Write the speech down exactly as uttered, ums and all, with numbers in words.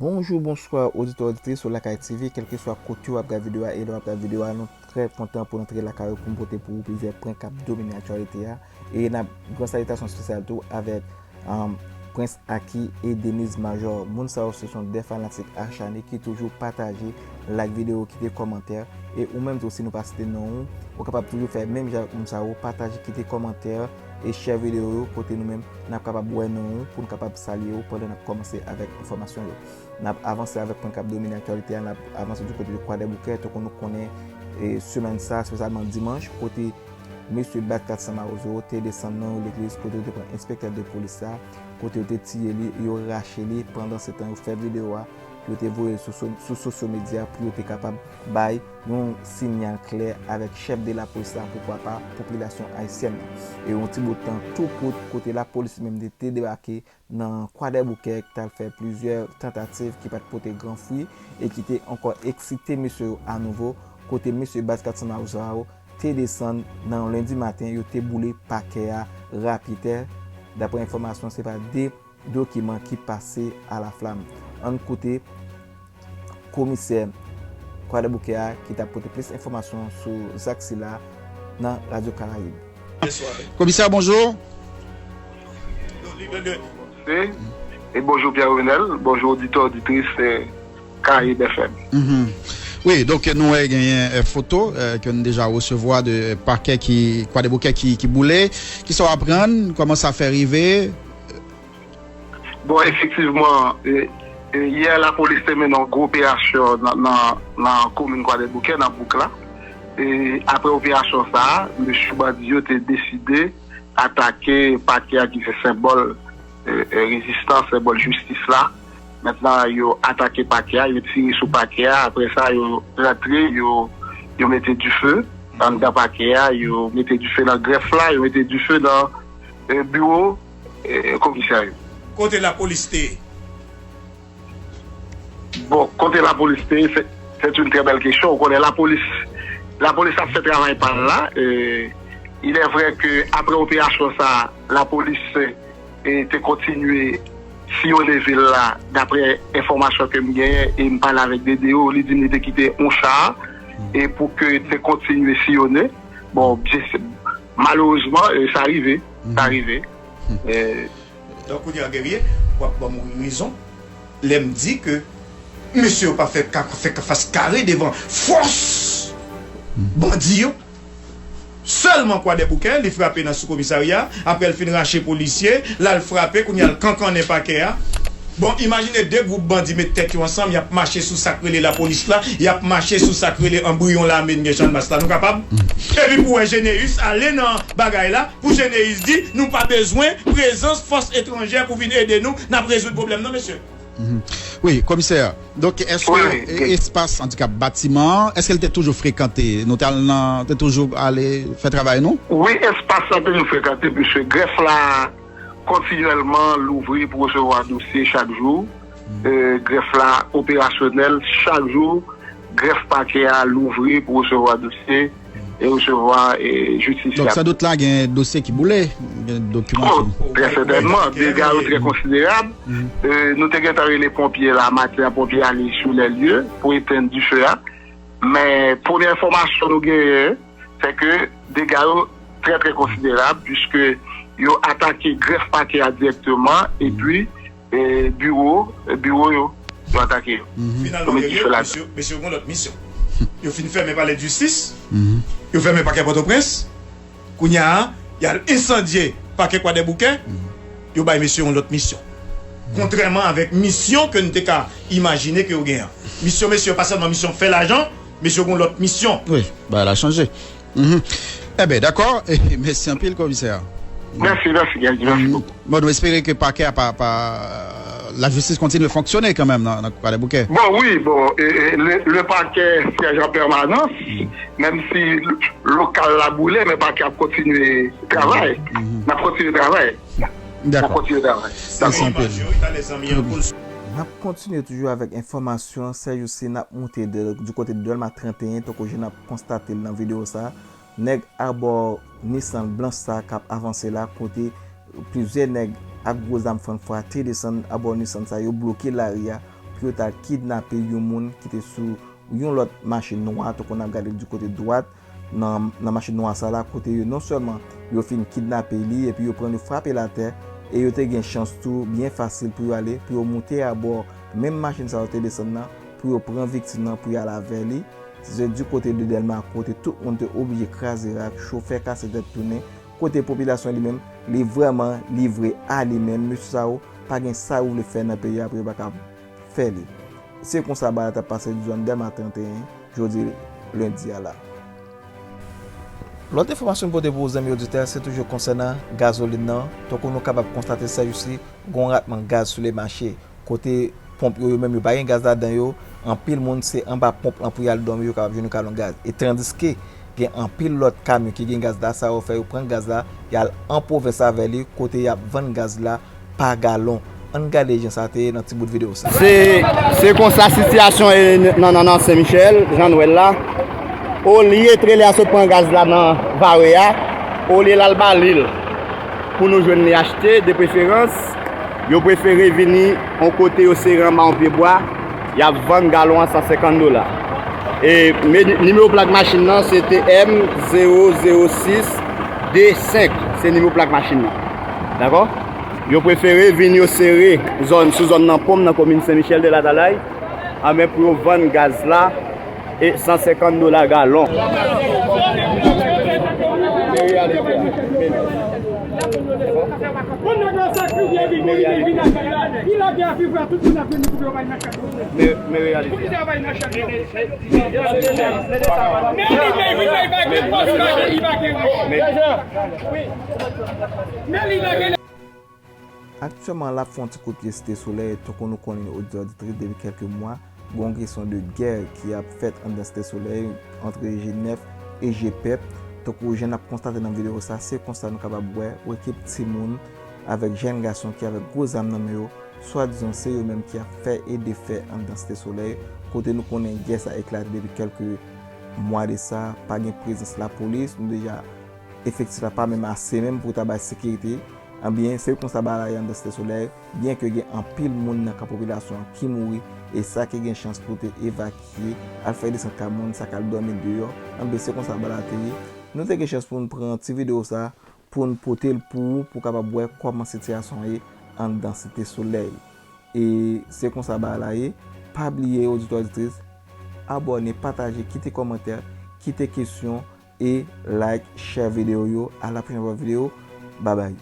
Bonjou, bonswa, oditè, oditris sou Lakay T V, kèlkeswa kote w ap gade videyo a, e lè w ap gade videyo a, nou trè kontan pou n antre lakay ou pou n pote pou ou plizyè pwen k ap domine aktyalite a. E n ap gran salitasyon espesyal tou avèk, um, Prince Aki e Denise Major. Moun sa yo, se son de fanatik achane ki toujou pataje, like videyo, kite kòmantè. E ou menm tou, si nou pa site non ou, ou kapab toujou fè menm jan avèk moun sa yo, pataje, kite kòmantè, e share videyo yo, kote nou menm, n ap kapab wè non ou pou n kapab salye ou pandan n ap kòmanse avèk enfòmasyon yo. N ap avanse avèk pwen k ap domine aktyalite a, n ap avanse di kote de Kwadèboukè, tankou nou konnen, e, semèn sa, espesyalman dimanch, kote mesye Baz kat san Mawozo te desann nan yon legliz kote yo te pran enspektè de polis la, kote yo te tiye li, yo rache li, pandan se tan yo fè videyo a, yo te voye sou, sou, sou sosyo medya pou yo te kapab bay yon siyal klè avèk chèf de lapolis la, poukwa pa popilasyon ayisyèn nan. E yon ti bout tan tou kout, kote lapolis menm te, te debake nan Kwadèboukè, ki t al fè plizyè tantativ ki pa t pote gran fwi e ki te ankò eksite mesye yo anouvo, kote mesye Baz kat san Mawozo te desann nan yon lendi maten, yo te boule pakè a rapitè. Dapre enfòmasyon, se pa de dokiman ki pase a la flam. Ann koute komisè Kwadèboukè a ki t ap pote plis enfòmasyon sou zak sila nan Radyo Karayib. Komisè, bonjou. E, e bonjou Pierre Renel, bonjou oditè, oditris, e, Karayib F M. Mhm. Wi, donk nou wè genyen, e, foto, e, ke nou deja resevwa de pakè ki, Kwadèboukè ki, ki boule. Kisa w aprann? Kòman sa fè rive? Bon, efektivman, e, e, yè lapolis te mennen yon gwo operasyon nan, nan, nan komin Kwadèboukè, nan bouk la. E apre operasyon sa a, mesye bandi yo te deside atake pakè a ki se senbòl, e, e, rezistans, senbòl jistis la. Mentnan, yo atake pakè a, yo tire sou pakè a. Apre sa, yo rantre, yo, yo mete dife anndan pakè a, yo mete dife nan grèf la, yo mete dife nan, e, biwo, e, komisè yo. Kote lapolis te ye? Bon, kote lapolis te ye, se, c'est une très belle question. Ou konnen lapolis, lapolis ap fè travay pa l la. E, il est vrai que apre operasyon sa, lapolis, e, te kontinye siyone vil la, dapre enfòmasyon ke m genyen, e m pale avèk D D O, li di m li te kite yon cha, e pou ke te kontinye siyone. Bon, byen, se, malerezman, e, sa rive, sa rive. E, Donk, kounye a, Guerrier, w ap ban m rezon lè m di ke mesye yo pa fè ka, fè ka fas kare devan fòs bandi yo. Sèlman Kwadèboukè, li frape nan sou komisarya, apre l fin rache polisye, l al frape, kounye a l kankannen pakè a. Bon, imajine de gwoup bandi met tèt yo ansanm, y ap mache sou sa k rele lapolis la, y ap mache sou sa k rele anbriyon lame n gen Channmas la. Nou kapab? Epi pou wè Généus ale nan bagay la, pou Généus di, nou pa bezwen prezans fòs etranjè pou vin ede nou, n ap rezoud pwoblèm nan, mesye. Mhm. Wi, komisè. Donk, èske, wi, e, espas, andikap, batiman an, èske l te toujou frekante? Nou te al nan, te toujou ale fè travay nou? Wi, espas la toujou frekante, piske grèf la kontinyèlman louvri pou resevwa dosye chak jou. Mhm. E, grèf la operasyonèl chak jou. Grèf pakè a louvri pou resevwa dosye e resevwa, e, jistis la. Donk, sandout la, gen dosye ki boule, gen dokiman ki... Oh, trè sètènman, dega yo trè konsiderab. Mhm. E, nou te gentan rele ponpye la, maten an, ponpye ale sou lè lye pou etenn dife a. Men, premye enfòmasyon nou genyen, se ke dega yo trè, trè konsiderab, piske yo atake grèf pakè a dirèkteman, epi, e, biwo, e, biwo yo, yo atake yo. Mhm. Finalman, yo met dife ladan. Mesye, mesye yo gen lòt misyon. Yo fin fèmen palè jistis, mhm, yo fèmen pakè Pòtoprens, kounye a, y al ensandye pakè Kwadèboukè, mhm, yo bay mesye yon lòt misyon. Kontrèman avèk misyon ke n te ka imajine ke yo gen an. Misyon mesye yo pa sèlman misyon fè lajan, mesye yo gen yon lòt misyon. Wi, bagay la chanje. Mhm. Enben, dakò. Mèsi anpil, komisè. Mèsi, mèsi, Guerrier, mèsi bokou. Bon, nou espere ke pakè a pa, pa, lajistis kontinye fonksyone kanmenm nan, nan Kwadèboukè. Bon, wi, bon, e, e, le, le pakè syèj an pèmanans, menm si lokal la boule, men pakè ap kontinye travay. Mhm. N ap kontinye travay. Dakò. N ap kontinye travay. Mèsi anpil. N ap kontinye toujou avèk enfòmasyon. Sèjousi, n ap moute de, du kote de Dèlma trannteyen, tankou jan n ap konstate l nan videyo sa. Nèg abò Nissan blanch sa k ap avanse la, kote plizyè nèg ak gwo zam fann fwa te desann abò Nissan sa, yo bloke lari a pou yo t al kidnape yon moun ki te sou yon lòt machin nwa, tankou n ap gade di kote dwat, nan, nan machin nwa sa la, kote yo non sèlman yo fin kidnape li, epi yo pran li frape l atè, e yo te gen chans tou byen fasil pou yo ale, pou yo moute abò menm machin sa yo te desann nan, pou yo pran viktim nan, pou y al avè li. Se di kote de Dèlma, kote tout moun te oblije kraze rak, chofè kase tèt tounen, kote popilasyon li menm, li vrèman livre a li menm. Mesye sa yo, pa gen sa yo vle fè nan peyi a pou yo pa ka fè li. Se konsa bagay la t ap pase zòn Dèlma trannteyen, jodi lendi a la. Lòt enfòmasyon n pote pou ou, zanmi oditè, se toujou konsènan gazolin nan. Tankou nou kapab konstate, sèjousi, gen yon ratman gaz sou le mache. Kote ponp yo, yo menm, yo pa gen gaz ladan yo. Anpil moun, se anba ponp lan pou y al dòmi, yo kapab jwenn yon galon gaz. E tandiske gen anpil lòt kamyon ki gen gaz la, sa yo fè yo pran gaz la, y al an pwovens avè li, kote y ap vann gaz la pa galon. Ann gade jan sa te ye nan ti bout videyo sa. Se, se konsa sitiyasyon ye nan, nan, nan Sen Michèl, jan n wè l la. Olye trelè a sot pran gaz la nan Vare a, olye l al ba li l pou nou jwenn li achte, de preferans, yo prefere vini yon kote yo sere anba yon pye bwa, y ap vann galon an san senkant dola. E me-, nimewo plak machin nan, se T M zewo zewo sis de senk. Se nimewo plak machin nan. Dakò? Yo prefere vin yo sere zòn, sou zòn nan Pòm, nan komin Sen Michèl de Latalay, anben pou yo vann gaz la e san senkant dola galon. Men, men reyalite. Aktyèlman, l ap fè yon ti kout pye Site Solèy, tankou nou konnen, oditè oditris, depi kèlke mwa, gen yon kesyon de gè ki ap fèt anndan Site Solèy, antre G nèf e G pèp. Tankou jan n ap konstate nan videyo sa, se konsa nou kapab wè, yon ekip timoun avèk jèn gason ki avèk gwo zam nan men yo, swadizan se yo menm ki ap fè e defè anndan Site Solèy, kote nou konnen gè sa eklate depi kèlke mwa de sa, pa gen prezans lapolis, nou deja efektif la pa menm ase menm pou ta bay sekirite. Anbyen, se konsa bagay la ye anndan Site Solèy, byenke gen anpil moun nan kan popilasyon an ki mouri, e sa ki gen chans pou te evakye, al fè desant kay moun, sa k al dòmi deyò, anbyen, se konsa bagay la te ye. Nou te gen chans pou n pran ti videyo sa, pou n pote l pou ou, pou w kapab wè kòman sitiyasyon an ye anndan Site Solèy. E se konsa bagay la ye. Pa bliye, oditè, oditris, abòne, pataje, kite kòmantè, kite kesyon, e like, share videyo yo. A la pwochèn videyo. Babay.